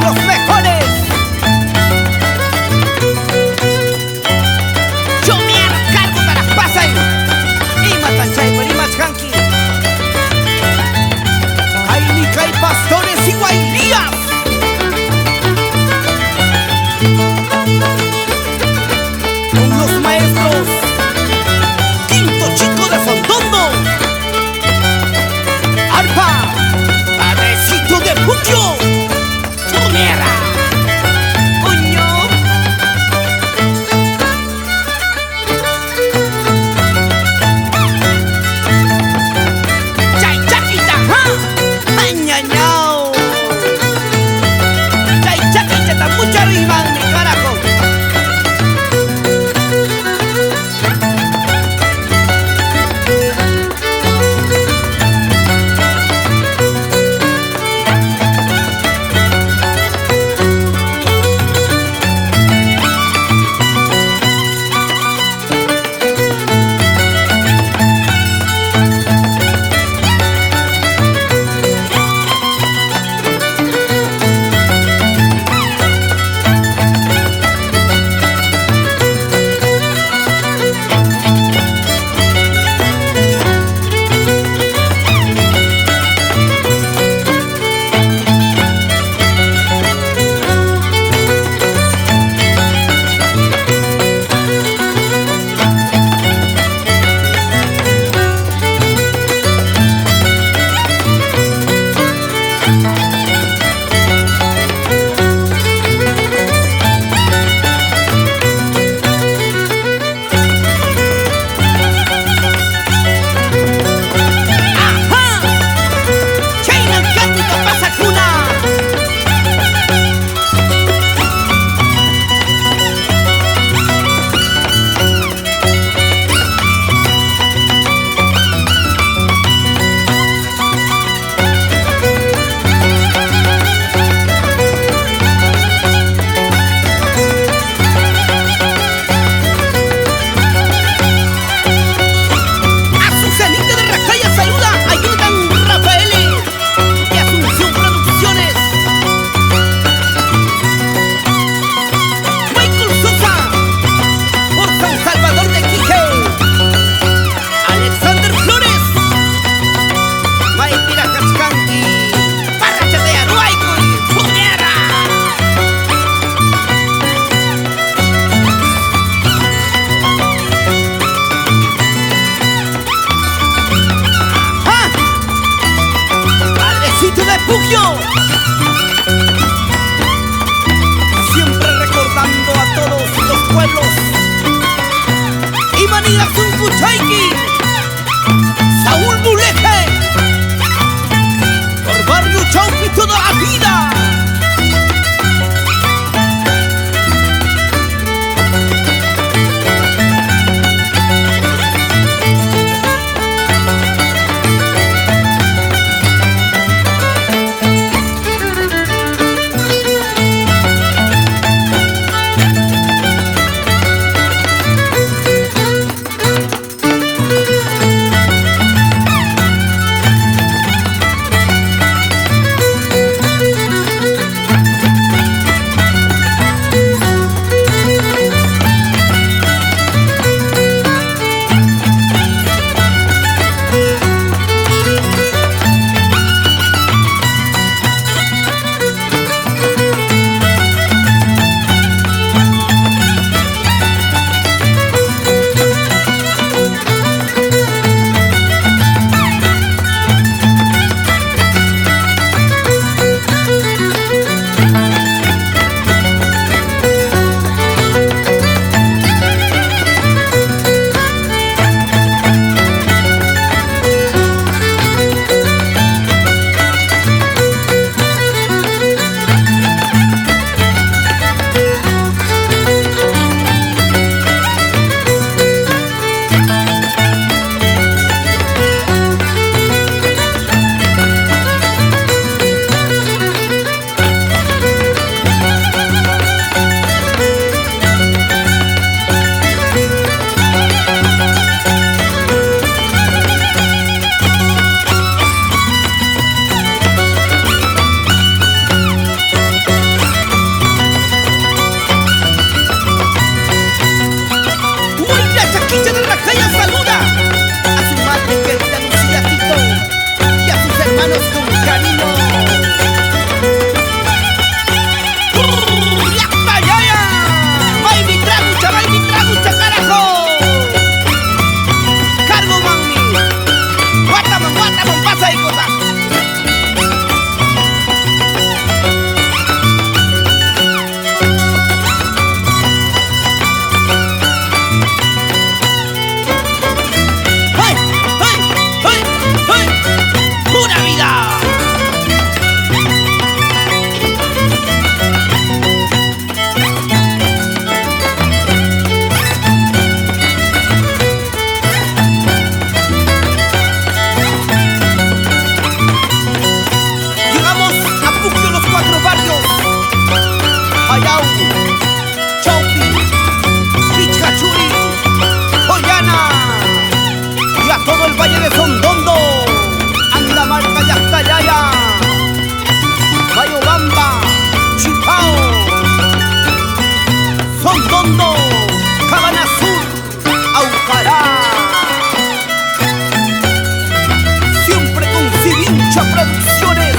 Los mejores. Yo me cargo para pasar. Y matan y hanky. Ay, mi kai pastores y guailías. Con los maestros Quinto Chico de Sondondo, Arpa, Padrecito de Puquio, Tumera, Coño. Chay chaquita, ja, añañao. Chay chaquita, mucha rima, mi carajo. De Puquio, siempre recordando a todos los pueblos. Y Manila Suncuchayqui, Saúl Muleje, por Barrio Chaupi toda la vida. Quiche de Rajaya saluda a su madre querida Lucía Tito y a sus hermanos con cariño. ¡Yactayaya! ¡Maymi tragucha, carajo! ¡Cargo, mami! ¡Guataman, guataman, pasa y cosa! ¡Ay, ay, ay, ay! ¡Pura vida! Llegamos a Puquio, los 4 barrios: Ayau, Chaupi, Pichachuri, Joyana y a todo el valle de Sondondo, Andamarca, Yactayaya, Bayobamba, Chipao, Sondondo, Cabana Sur, Aucará. Siempre con Sirincha Producciones.